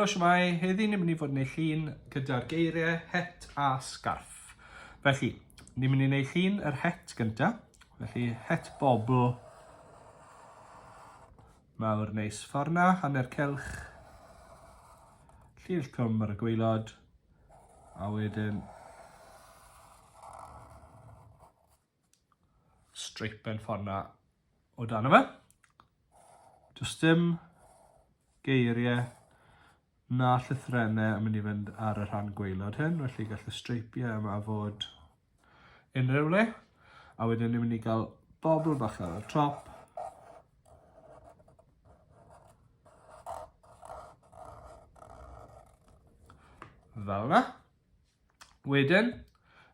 Helo shwmae, heddi ni'n mynd i fod yn ei llun gyda'r geiriau het a sgarff. Felly, ni'n mynd i wneud llun yr het gynta. Felly, het bobl mawr neis ffordd na, hanner cylch, llinell cwm ar y gwaelod, a wedyn streipen ffordd na o dan yma. Does dim geiriau na llythrennau yn mynd i fynd ar y rhan gwaelod hyn, felly gall y streipiau yma fod unrhyw le. A wedyn ni'n mynd i gael bobl bach ar y top. Fel yna. Wedyn,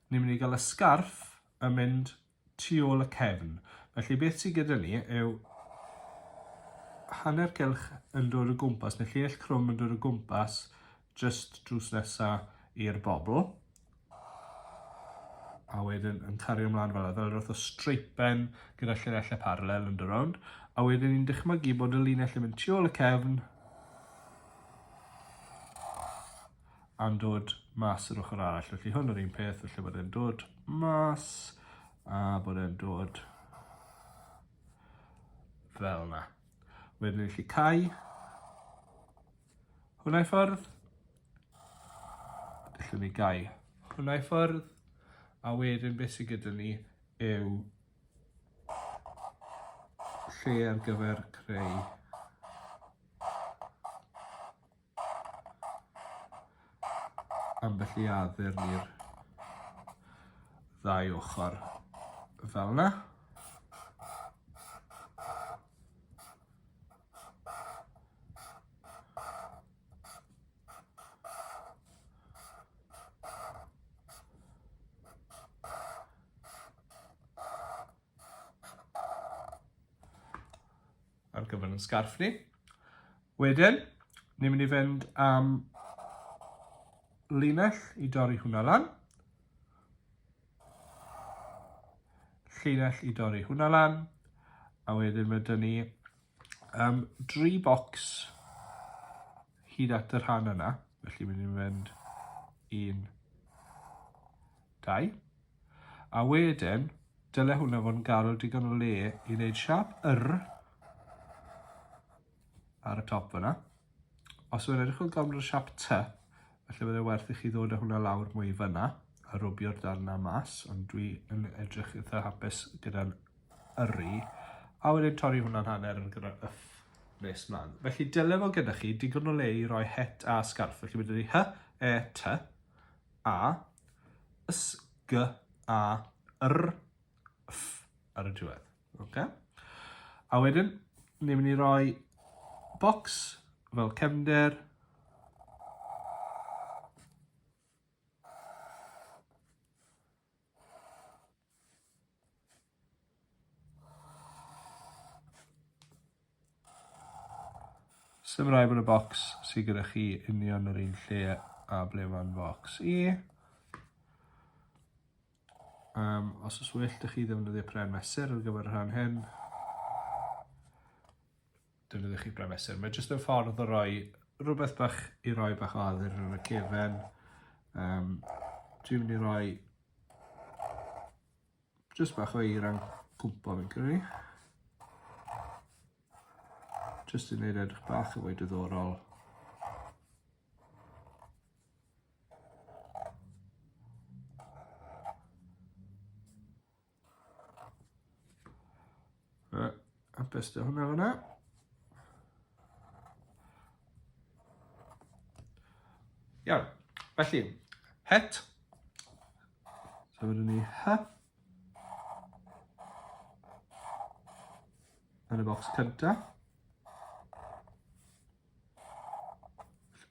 ni'n mynd i gael y sgarff yn mynd tu ôl y cefn. Felly beth sydd gyda ni yw hanner cylch yn dod o gwmpas, neu llinell crwm yn dod o gwmpas just drws nesa i'r bobl. A wedyn yn cario ymlaen fel fel rhywbeth o streipen gyda llinellau paralel yn dod rownd. A wedyn ni'n dychmygu bod y linell yn mynd tu ôl y cefn a'n dod mas yr ochr arall. Felly hwn yr un peth, felly bod e'n dod mas a bod e'n dod fel yna. Wedyn ni'n gallu cau hwnna i ffwrdd. Gallwn ni gau hwnna i ffwrdd. A wedyn beth sydd gyda ni yw lle ar gyfer creu ambell i addurn i'r ddau ochr fel yna. Ar gyfer yn sgarff ni. Wedyn, ni'n mynd i fynd am linell i dorri hwnna lan. Llinell i dorri hwnna lan. A wedyn mae dyn ni um, dri bocs hyd at y rhan yna. Felly mynd i'n fynd 1, 2. A wedyn, dyle hwnna fod yn gadael digon o le i wneud siap yr ar y top fyna. Os yw'n edrych fel gormod o siap T, felly bydde werth i chi ddod â hwnna lawr mwy fyna a rwbio'r darn na mas, ond dwi yn edrych eitha hapus gyda'n yrru. A wedyn torri hwnna'n hanner ar gyfer yff nes mlaen. Felly dyle fod gyda chi digon o le i roi het a sgarff. Felly mae dyna H, E, T, A, S, G, A, R, F ar y diwedd. Okay? A wedyn, ni'n mynd i roi bocs fel cefnder. Sym rai bod y bocs sydd gyda chi union yr un lle a ble mae'n bocs i. Um, os oes well dych chi ddefnyddio pren mesur ar gyfer y rhan hyn, defnyddiwch chi pren mesur. Mae jyst yn ffordd o roi rhywbeth bach i roi bach o addurn yn y cefen. Um, dwi'n mynd i roi jyst bach o eira'n cwmpo fi'n credu. Jyst i wneud edrych bach yn fwy diddorol. Hapus dy hwnna fyna. Iawn, felly, het. So fydden ni h yn y bocs cyntaf.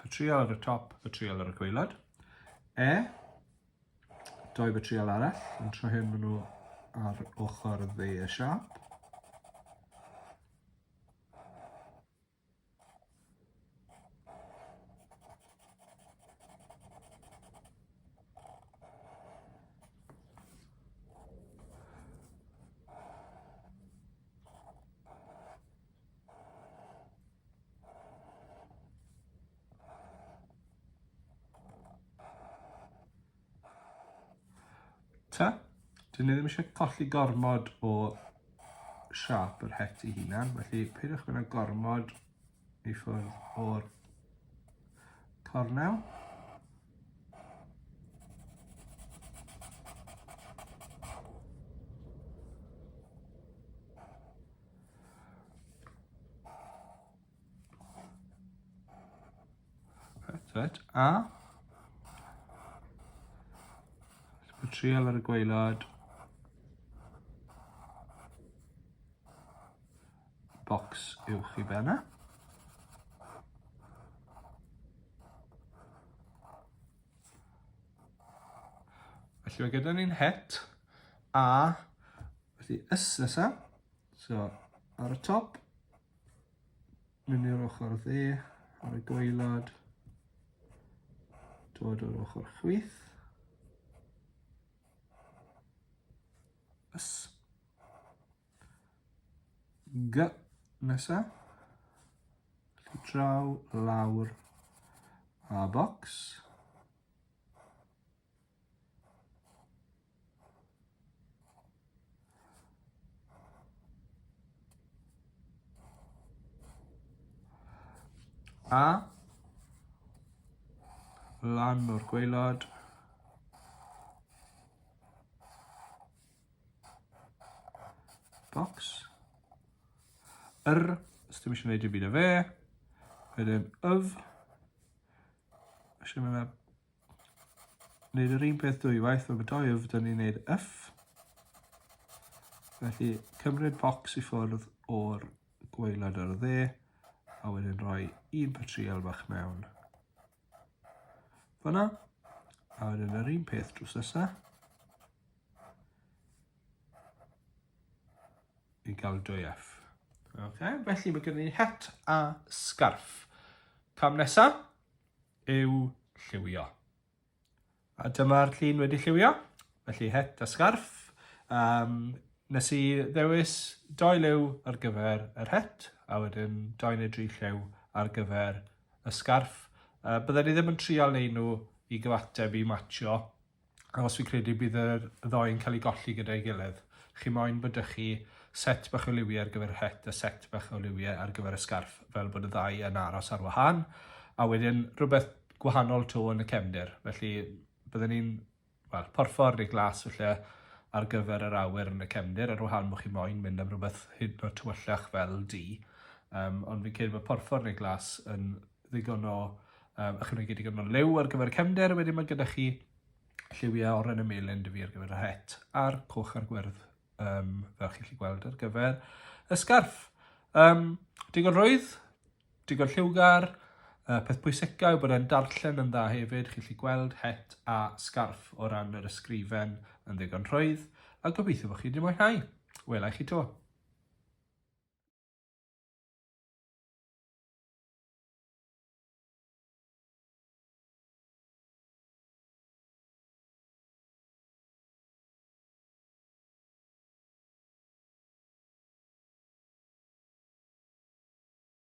Patriol ar y top, patriol ar y gwaelod. E, doi patriol arall, yn tro hyn maen nhw ar ochr dde y siap. T. Dyn ni ddim eisiau colli gormod o siâp yr het ei hunan, felly peidiwch mynd â gormod i ffwrdd o'r cornel. Reit, reit, a Trial ar y gwaelod. Bocs uwch i ben e. Felly mae gyda ni'n het a felly ys nesa. So ar y top Mynd i'r ochr dde, ar y gwaelod, dod o'r ochr chwith. Ys. G nesa. Felly draw, lawr a bocs. A lan o'r gwaelod. Box. R, os dim eisiau gwneud dim byd â fe. Wedyn yf. Eisiau mynd â Wneud yr un peth dwywaith, mae doi yf, dyn ni'n wneud yf. Felly, cymryd bocs i ffwrdd o'r gwaelod ar y dde, a wedyn rhoi un patrial bach mewn fyna, a wedyn yr un peth drws nesa. I gael dwy F. Okay, felly mae gen ni het a sgarff. Cam nesa yw lliwio. A dyma'r llun wedi lliwio, felly het a sgarff. Um, nes i ddewis doi liw ar gyfer yr het, a wedyn doi neu dri lliw ar gyfer y sgarff. Uh, bydden ni ddim yn trial neud nhw i gyfateb i matcho, achos fi'n credu bydd yr ddoi yn cael ei golli gyda'i gilydd. Chi moyn bod 'da chi set bach o liwiau ar gyfer yr het a set bach o liwiau ar gyfer y sgarff fel bod y ddau yn aros ar wahân, a wedyn rhywbeth gwahanol 'to yn y cefndir. Felly bydden ni'n, wel, porffor neu glas falle ar gyfer yr awyr yn y cefndir, ar wahân bod chi moyn mynd am rhywbeth hyd yn oed tywyllach fel du. Um, ond fi'n credu bod porffor neu glas yn ddigon o um, ychwanegu digon o liw ar gyfer y cefndir, a wedyn mae gyda chi lliwiau oren a melyn dy fi ar gyfer y het, a'r coch a'r gwyrdd, um, fel chi'n gallu gweld ar gyfer y sgarff. Um, digon rwydd, digon lliwgar, peth pwysica yw bod e'n darllen yn dda hefyd, chi'n gallu gweld het a sgarff o ran yr ysgrifen yn ddigon rhwydd, a gobeithio bod chi wedi mwynhau. Wela i chi to.